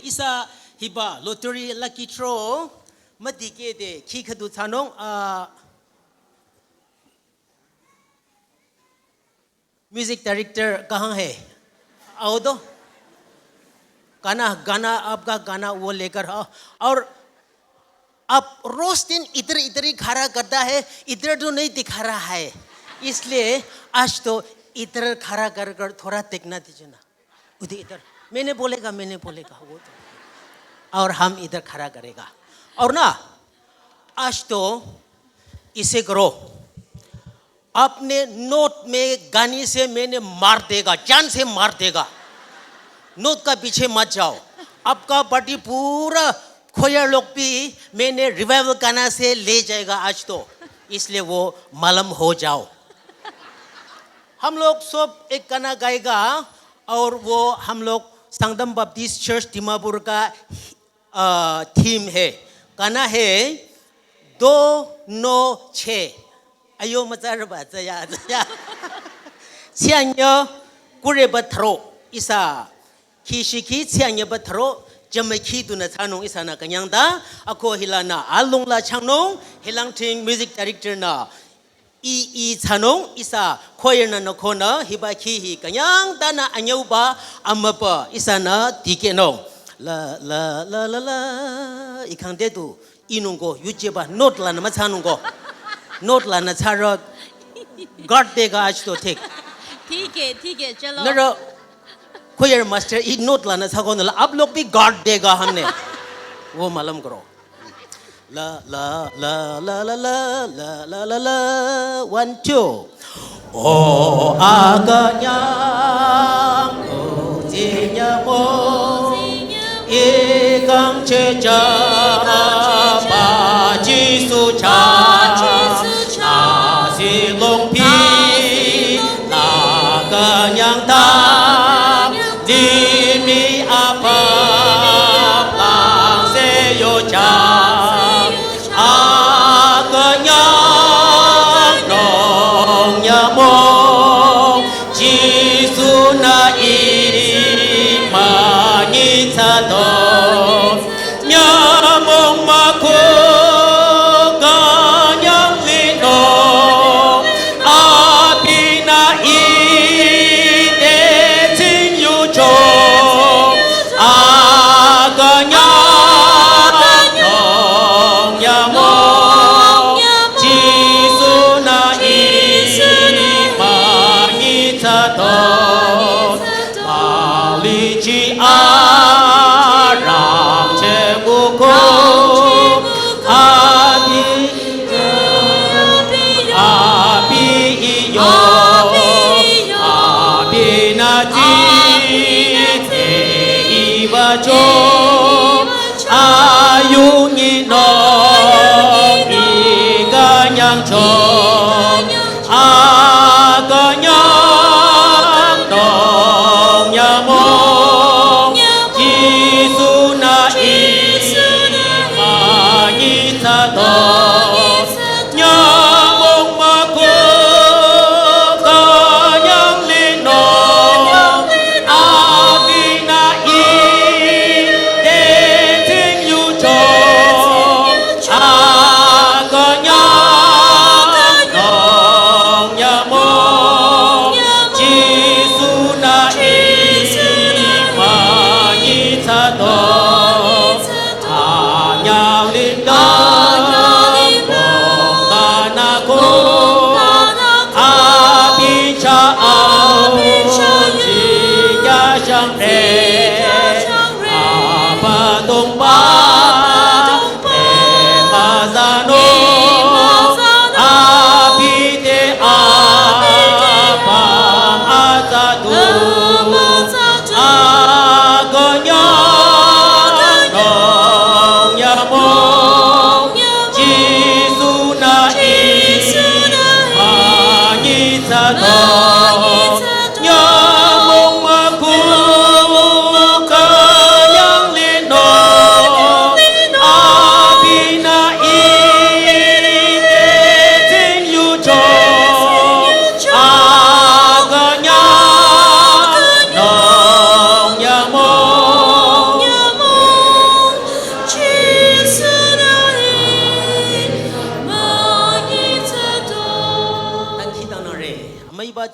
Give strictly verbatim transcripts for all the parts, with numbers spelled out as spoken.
Ihsa hiba lottery lucky draw müdikehde khi khüdu thsanung, ah, music director kahan hai? Aao to. गाना, गाना, आपका गाना वो लेकर आओ। और आप रोज़ दिन इधर, इधर ही खड़ा करता है, इधर तो नहीं दिखा रहा है, इसलिए आज तो इधर खड़ा कर कर थोड़ा देखना दीजिए ना। उधर, इधर, मैंने बोलेगा, मैंने बोलेगा, वो तो। और हम इधर खड़ा करेगा। और ना, आज तो इसे करो, अपने नोट में गाने से मैंने मार देगा, जान से मार देगा। नोट का पीछे मत जाओ। आपका पार्टी पूरा खोयर लोग भी मैंने रिवाइवल गाना से ले जाएगा आज तो, इसलिए वो मालूम हो जाओ। हम लोग सब एक गाना गाएगा और वो हम लोग संगम बप्टिस्ट चर्च दीमापुर का, अ, थीम है। गाना है दो नौ छः। अयो, मचारबा, चया, चया। Tsianyo, kureba tharo, ihsa khi shikhi tsianyeba tharo, jame khi tunü thsanung ihsanü künyangta, ako hilanü alung la changnung, hilang ting music director nü, i, i thsanung, ihsa choir nü nü khonü, hiba khi hi künyangtanü anyauba, amüba, ihsanü dikehnung. La, la, la, la, la, ikhang de tu, inungko, yujeba, note lanü müthsanungko. Note lanü thsaro, guard dega aaj to thik. ठीक है, ठीक है, चलो। Nührü, choir master, i note lanü thsako nüla, आप लोग भी guard देगा हमने। वो मालूम करो। La, la, la, la, la, la, la, la, la, la. One, two. O akünyang, o tsinyamo, ikang checha, ba Jisu cha, nasi longpi, akünyang ta, limi apa, lang se yo cha. Akünyang nung nyümong, Jisu nü i münyi thsado. Nyümong müku künyang linung, abinü i te tsing yucho. Akünyang nung nyümong, Jisu nü i münyi thsado. Mali chi arang che buko, abi, abi iyo, abi nü ti te iba cho, ayung ino, ikünyang cho. Akünyang nung nyümong, Jisu nü i münyi thsado. Nyümong müku künyang linung, abinü i te tsing yucho.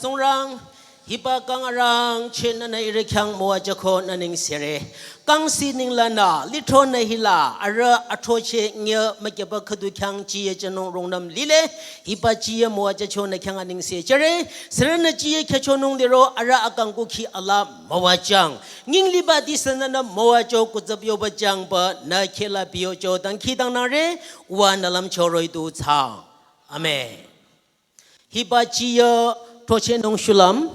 Tsingrang, hiba kang arangcheh nünü ihrü khyang müwajüko nü nengsere. Kangsi ninglanü, lithronü hila, arüh athrocheh nge mükyaba khüdu khyang jiyü jünung rungnüm lile, hiba jiyü müwajücho nü khyang anengse jüre, sürünü jiyü khyüchonung liro arüh akang kukhi ala müwajüng. Nying libadisü nünü müwajü kutsüp yoba jangba nü khehla biyocho dangkhidangnangre, uwa nü lümcho roh-i du thsaang. Amen. Hiba jiyü throchehnung shulüm,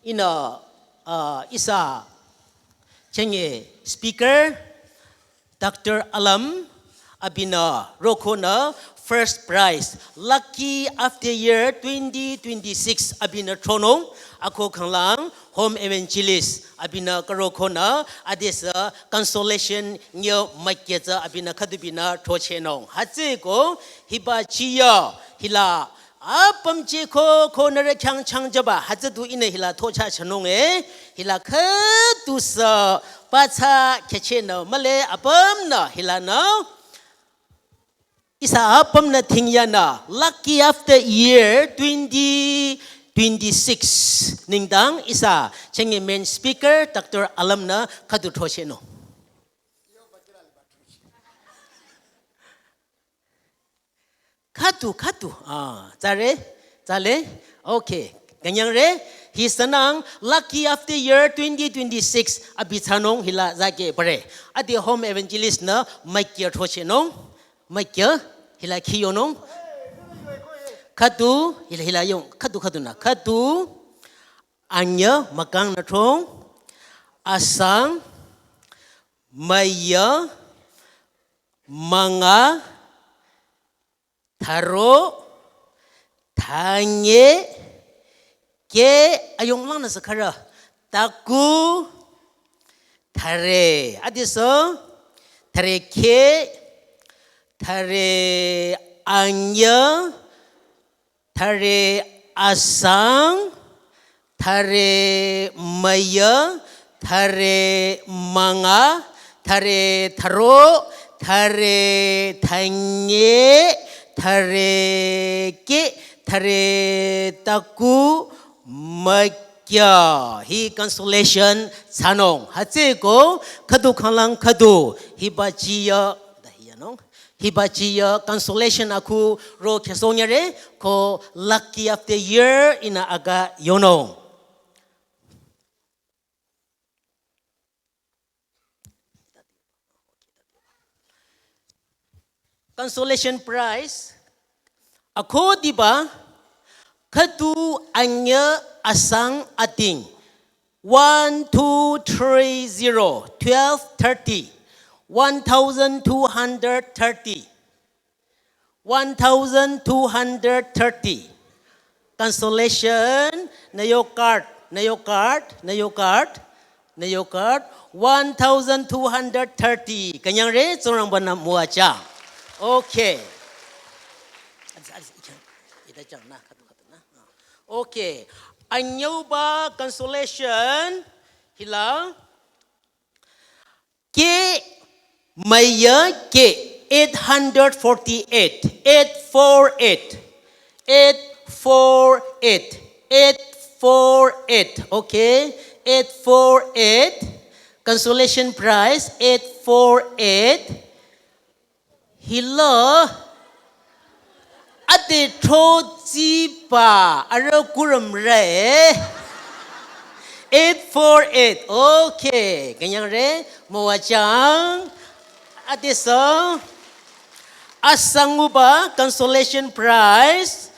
ihnü, ah, ihsa chenge speaker, Doctor Alam, abinü rokonü first prize, Lucky of the Year twenty twenty-six abinü thronung, ako khanglang home evangelist, abinü karokonü, adesü consolation nge mükyetsü abinü khüdubinü throchehnung. Hütsüko, hiba jiyü, hila, apüm jeko ko nührü khyang changjüba, hütsü du ihnü hila throchah chanung e, hila khüdusü pathsa khyüchehnü mühle apümnü hilanü. Ihsa apümnü thingyanü, Lucky of the Year twenty twenty-six nengdang ihsa chenge main speaker, Doctor Alam-nü khüdu throchehnung. Khüdu, khüdu. Ah, tsare, tsale. Okay. Künyangre, hi sünang Lucky of the Year twenty twenty-six abi thsanung hila zake bare. Ade home evangelist-nü mic-ya throchehnung. Mic-ya hila khiyonung. Khüdu, hila, hila yong. Khüdu, khüdunü. Khüdu, anyüh, mükang nü thong. Asang, müyü, münga, thüro, thünye, ke, ayong langnü sü khürü, taku, thüre, adesü, thüre ke, thüre anyüh, thüre asang, thüre müyü, thüre münga, thüre thüro, thüre thünye, thüre ke, thüre taku, mükyü. Hi consolation thsanung. Hütsüko, khüdu khanglang khüdu. Hiba jiyü, da hiyanung. Hiba jiyü consolation akhu ro khesonyare ko Lucky of the Year ihnü aga yonung. Consolation prize akhudiba khüdu anyüh asang ating. One, two, three, zero, twelve, thirty, one thousand two hundred thirty, one thousand two hundred thirty. Consolation, nü yo card, nü yo card, nü yo card, nü yo card, one thousand two hundred thirty. Künyangre, Tsingrangba-nü müwajüng. Okay. Okay. Anyüba consolation hila. Ke müyü ke eight hundred forty-eight, eight four eight, eight four eight, eight four eight, okay, eight four eight, consolation prize eight four eight, hila, ade throtsiba, arüh kurüm re. Eight four eight. Okay. Künyangre, müwajüng. Adesü. Asanguba, consolation prize.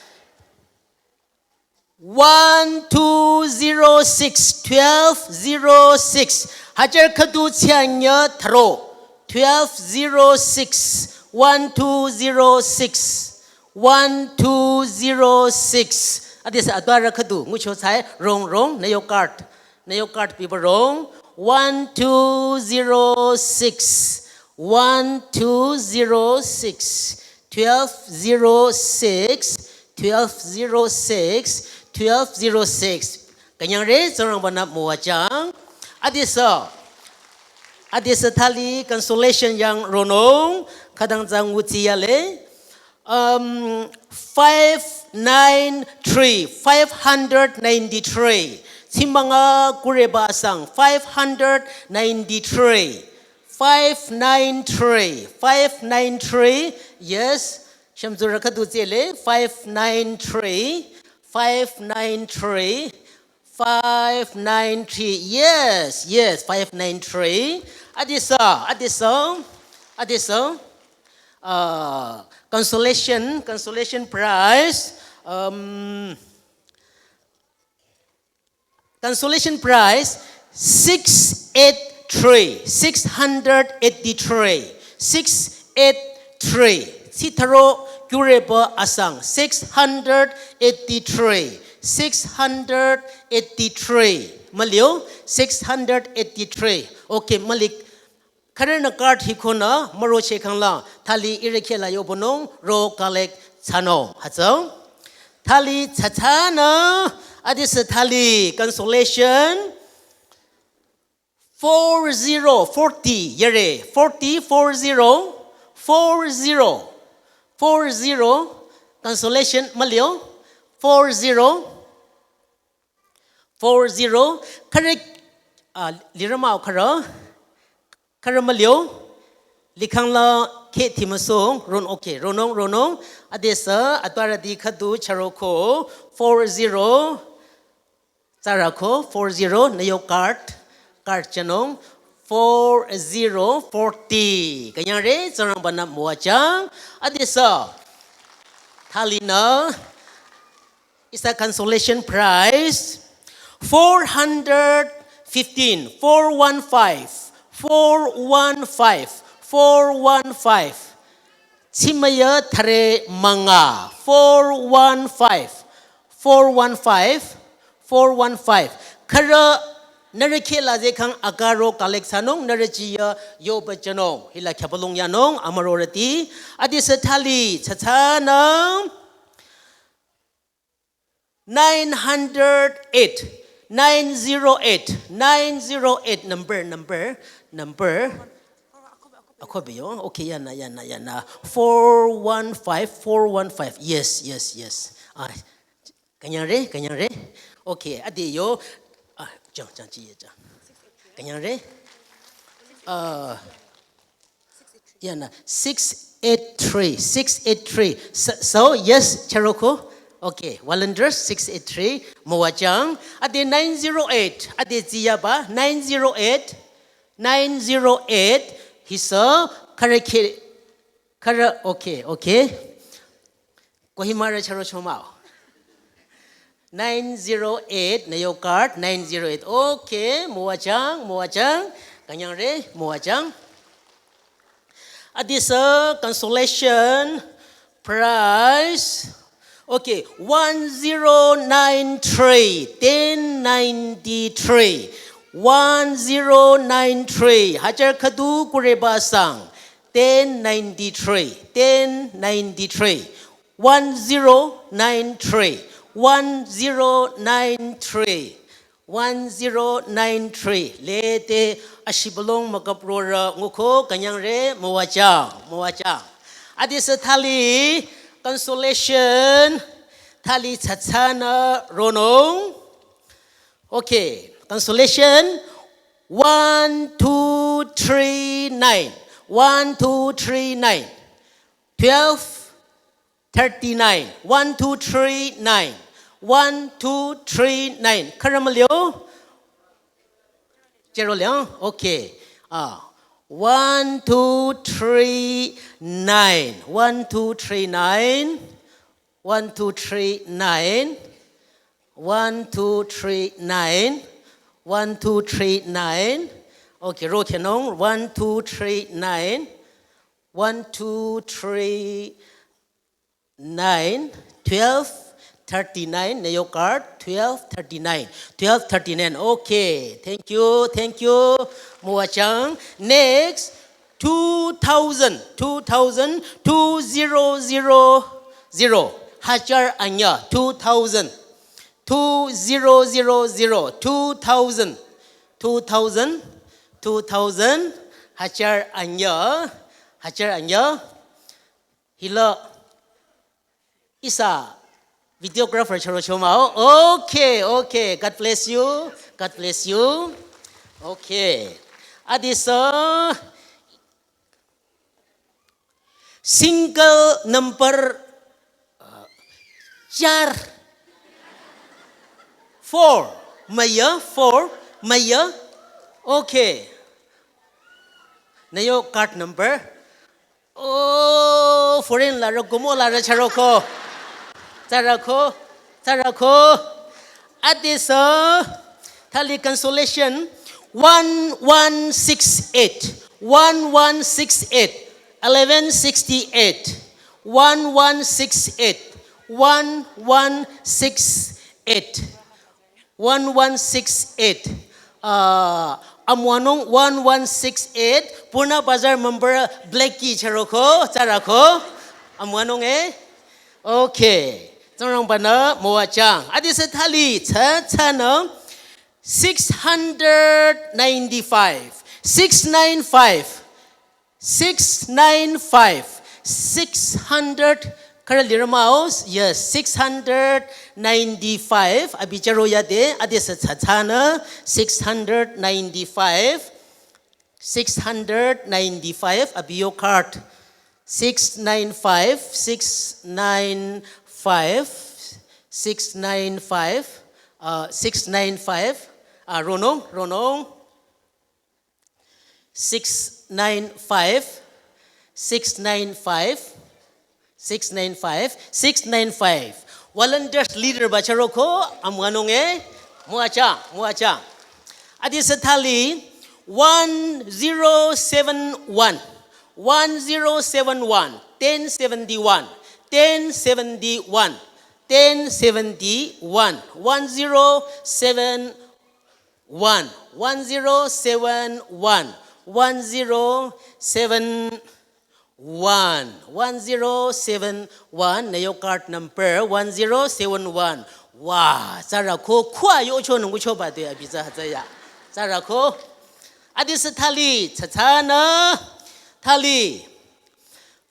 One two zero six, twelve zero six. Hajar khüdu thsianyüh thüro. Twelve zero six, one two zero six, one two zero six. Adesü adwara khüdu ngucho tsü rong rong, nü yo card. Nü yo card biba rong. One two zero six, one two zero six, twelve zero six, twelve zero six, twelve zero six. Künyangre Tsingrangba-nü müwajüng. Adesü. Adesü thali consolation yang ronung. Khütang tsü nguchi yale. Um, five nine three, five hundred ninety-three. Tsimanga kureba asang, five hundred ninety-three. Five nine three, five nine three. Yes. Shamzura khüdu tsele, five nine three, five nine three. Five nine three. Yes, yes, five nine three. Adisa, adisa, adisa. Uh, consolation, consolation prize. Um, consolation prize, six eight three, six hundred eighty-three, six eight three. Sitharo kureba asang, six hundred eighty-three, six hundred eighty-three. Malio, six hundred eighty-three. Okay, malik. Khürünü card hikhonü, maro chekangla, thali irekhela yobonung, ro collect thsanung. Hütsü. Thali thsatsanü, adisa thali consolation, four zero, forty, yere, forty, four zero, four zero, four zero, consolation, malio, four zero, four zero, khürü, ah, lirama khürü, khürü malio, likangla, ke thimasung, ron, okay, ronung, ronung, adisa, atwarüti khüdu charoko, four zero, tsarako, four zero, nü yo card, card thsanung, four zero forty. Künyangre, Tsingrangbanü müwajüng, adisa, thalinü, is a consolation prize, four hundred fifteen, four one five, four one five, four one five. Tsimaya thare manga, four one five, four one five, four one five. Khürü nührü khela zekang akaro collect thsanung, nührü chiya yoba thsanung. Hila khyapalung yanung, amürorüti. Adisa thali, thsatsanü. Nine hundred eight, nine zero eight, nine zero eight, number, number, number. Akobeyo, okay, yana, yana, yana. Four one five, four one five. Yes, yes, yes. Ah, künyangre, künyangre. Okay, adeyo. Ah, jang, jang, chiye, jang. Künyangre. Uh, yana, six eight three, six eight three. So, so, yes, charoko. Okay, volunteers, six eight three. Müwajüng. Ade nine zero eight. Ade ziyaba, nine zero eight. Nine zero eight. Hisa, khürü ke, khürü, okay, okay. Kohima re charo chomao. Nine zero eight, nü yo card, nine zero eight. Okay, müwajüng, müwajüng. Künyangre, müwajüng. Adisa consolation prize. Okay, one zero nine three, ten ninety-three. One zero nine three. Hajar khüdu kureba sang. Ten ninety-three, ten ninety-three, one zero nine three, one zero nine three, one zero nine three. Lede ashibalong makaprora nguko künyangre müwajüng, müwajüng. Adisa thali consolation, thali thsatsanü ronung. Okay, consolation, one two three nine, one two three nine, twelve thirty-nine, one two three nine, one two three nine. Khürü malio? Chero liang? Okay. Ah, one two three nine, one two three nine. One, two, three, nine. One, two, three, nine. One, two, three, nine. Okay, ro khenung. One, two, three, nine. One, two, three, nine. Twelve thirty-nine. Nü yo card. Twelve thirty-nine. Twelve thirty-nine. Okay. Thank you. Thank you. Müwajüng. Next. Two thousand, two thousand, two zero zero zero. Hajar anyü, two thousand, two zero zero zero, two thousand, two thousand, two thousand, hajar anyü, hajar anyü. Hila, Ihsa videographer chüro chomao. Okay, okay. God bless you. God bless you. Okay. Adisa single number, uh, char. Four. Maya, four. Maya. Okay. Nüyo card number. Oh, foreign la rü kumo la rü chüroko. Chüroko. Chüroko. Adisa thali consolation. One one six eight. One one six eight. Eleven sixty-eight. One one six eight. One one six eight. One one six eight. Uh, amüwanung one one six eight, Purna Bazar member Blackie chüroko, chüroko. Amüwanung eh. Okay. Tsingrangbanü müwajüng. Adisa thali, cha, chanü. Six hundred ninety-five. Six nine five. Six nine five, six hundred, kara liramaos, yes, six hundred ninety-five, abi chüro yade, adisa cha chanü, six hundred ninety-five, six hundred ninety-five, abi yo card, six nine five, six nine five, six nine five, uh, six nine five, uh, ronung, ronung. Six nine five, six nine five, six nine five, six nine five. Volunteers leader ba chüroko, amüwanung eh, müwajüng, müwajüng. Adisa thali, one zero seven one, one zero seven one, ten seventy-one, ten seventy-one, ten seventy-one, one zero seven one, one zero seven one, one zero seven one, one zero seven one, nüyo card number one zero seven one. Wa, chüroko khua yocho nung kuchoba tue abi za za ya. Chüroko. Adisa thali, cha chanü. Thali.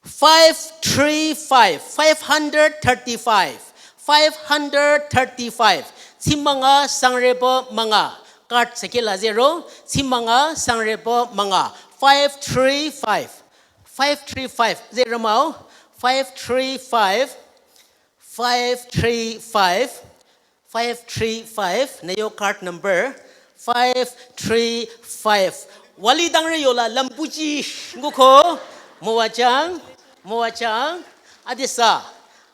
Five three five, five hundred thirty-five, five hundred thirty-five. Tsimünga sangreba münga. Card sekela zero. Tsimünga sangreba münga. Five three five. Five three five. Zero mao. Five three five. Five three five. Five three five, nüyo card number five three five. Wali dangre yola lampuchi nguko, müwajüng, müwajüng. Adisa,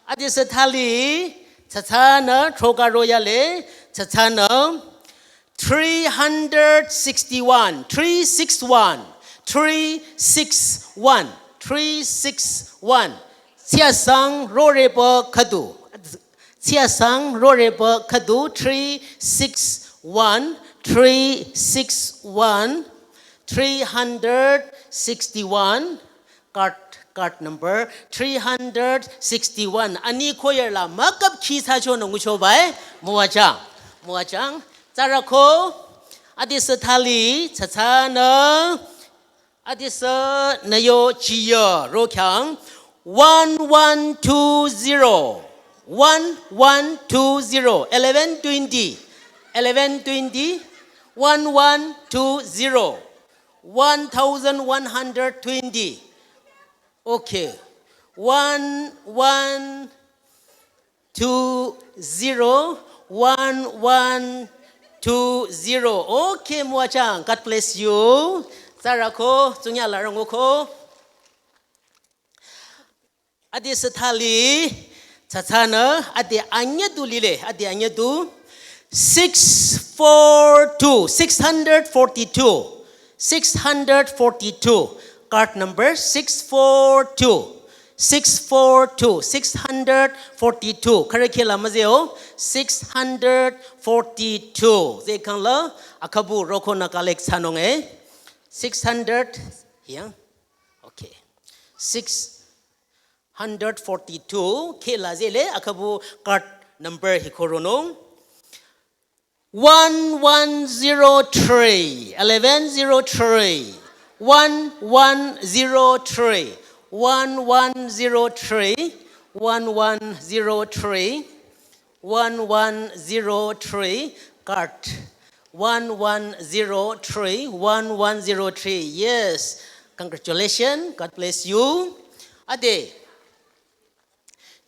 adisa thali, cha chanü, throka royale, cha chanü, three hundred sixty-one, three six one, three six one, three six one. Tsiasang roreba khüdu. Tsiasang roreba khüdu three six one, three six one, three hundred sixty-one, card, card number three hundred sixty-one. Ani choir la mükap khi thsacho nung nguchoba eh, müwajüng, müwajüng. Chüroko, adisa thali, cha chanü. Adisa nüyo chiya rokhyang one one two zero, one one two zero, eleven twenty, eleven twenty, one one two zero, one thousand one hundred twenty. Okay. One one two zero, one one two zero. Okay, müwajüng. God bless you. Chüroko, tsunya la rangoko. Adisa thali, cha chanü, adi anyüdu lile, adi anyüdu. Six four two, six hundred forty-two. Six hundred forty-two. Card number six four two. Six four two, six hundred forty-two. Khürü kheh la müzeo, six hundred forty-two. Zeh khang la, akhabu roko nü collect thsanung eh. Six hundred, yeah. Okay. Six hundred forty-two, kheh la zeh le, akhabu card number hi khüronung. One one zero three, eleven zero three, one one zero three, one one zero three, One one zero three, one one zero three, card. One one zero three, one one zero three. Yes. Congratulations. God bless you. Ade.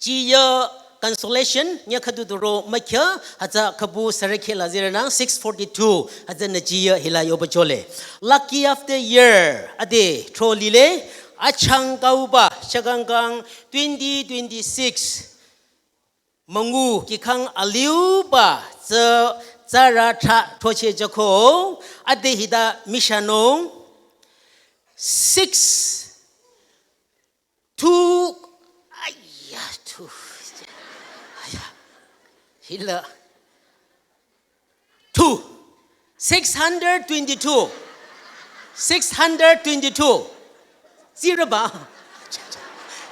Jiya consolation, nya khüdu duro makya, hütsü khübu sürükhe la ziranang six forty-two, hütsünü jiya hila yoba jole. Lucky of the year, ade, tro lile, achang kauba, shagangang twenty twenty-six. Mangu kikhang aliuba, tsü, tsara tra, troche jako, ade hida mishanong, six, two, aya, two, aya, hila, two, six hundred twenty-two, six hundred twenty-two, zero ba,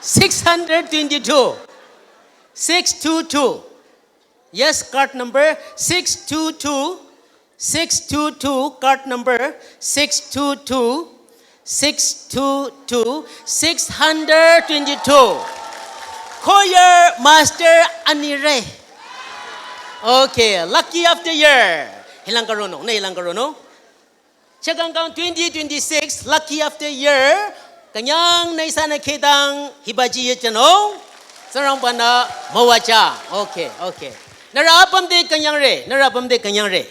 six hundred twenty-two, six two two, yes, card number six two two, six two two, card number six two two, six two two, six hundred twenty-two. Choir Master Anire. Okay, lucky of the year. Hilang karono, na hilang karono. Chagang kang twenty twenty-six, lucky of the year. Kanyang na isa na kedang hibaji ye chano. Sarang bana mawacha. Okay, okay. Nara apam de kanyang re, nara apam de kanyang re.